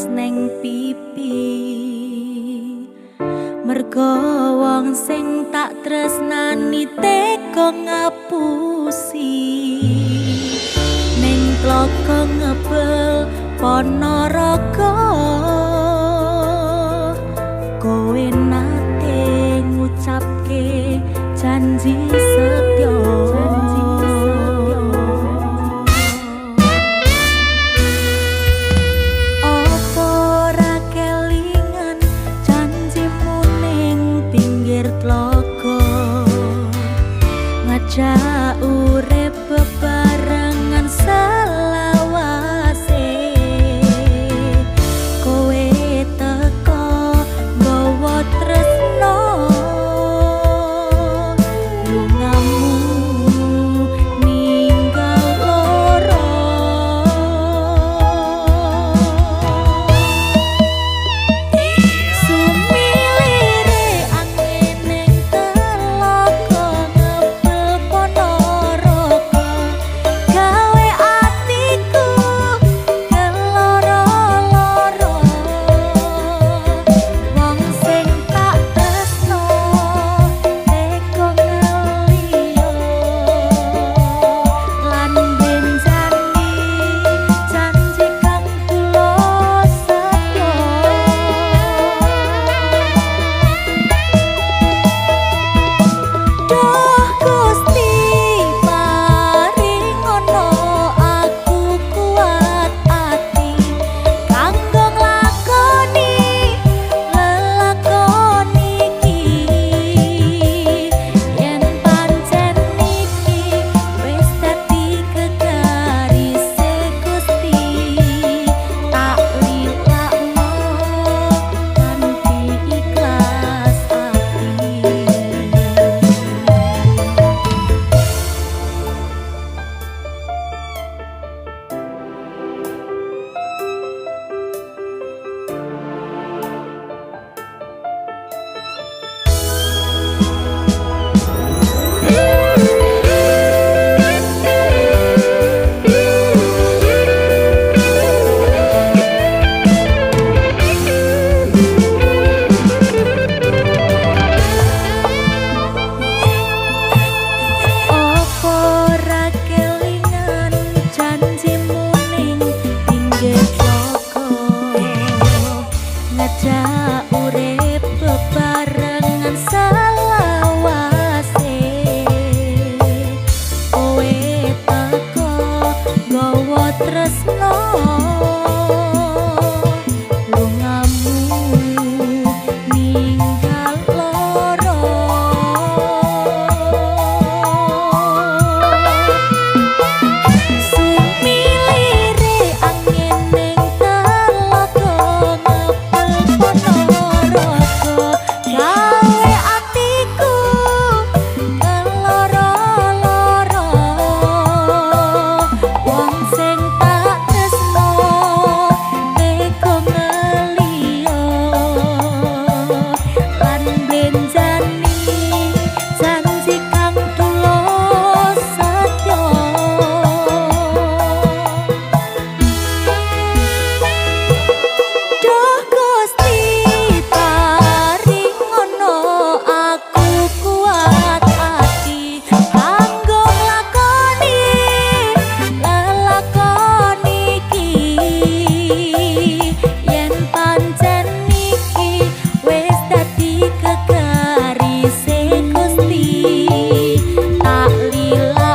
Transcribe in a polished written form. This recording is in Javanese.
Netes neng pipi, mergo wong sing tak tresnani tega ngapusi. Neng tlaga ngebel Ponorogo, kowe nate ngucapke janji setya. Ngajak urip bebarengan selawase, kowe teko nggawa tresno, lungamu ninggal loro. Sumilire angin ning telaga ngebel Ponorogo, gawe atiku keloro-loro. Wong sing tak tresno tega ngeliyo, lan benjani janji kang tulus setya. Duh Gusti paringono aku kuat ati kanggo nglakoni lelakon iki. Yen pancen iki wis dadi kegarise Gusti, tak lilakno kanthi ikhlas ati. Apa ora kelingan janjimu ning pinggir tlaga, ngajak urip bebarengan selawase, kowe teko nggawa tresno, lungamu ninggal loro. Sumilire angin ning telaga ngebel Ponorogo, gawe atiku keloro-loro. Wong sing tak tresno tega ngeliyo, lan benjani janji kang tulus setya. Duh Gusti paringono aku kuat ati kanggo nglakoni lelakon iki. Yen pancen iki wis dadi kegarise Gusti, tak lilakno.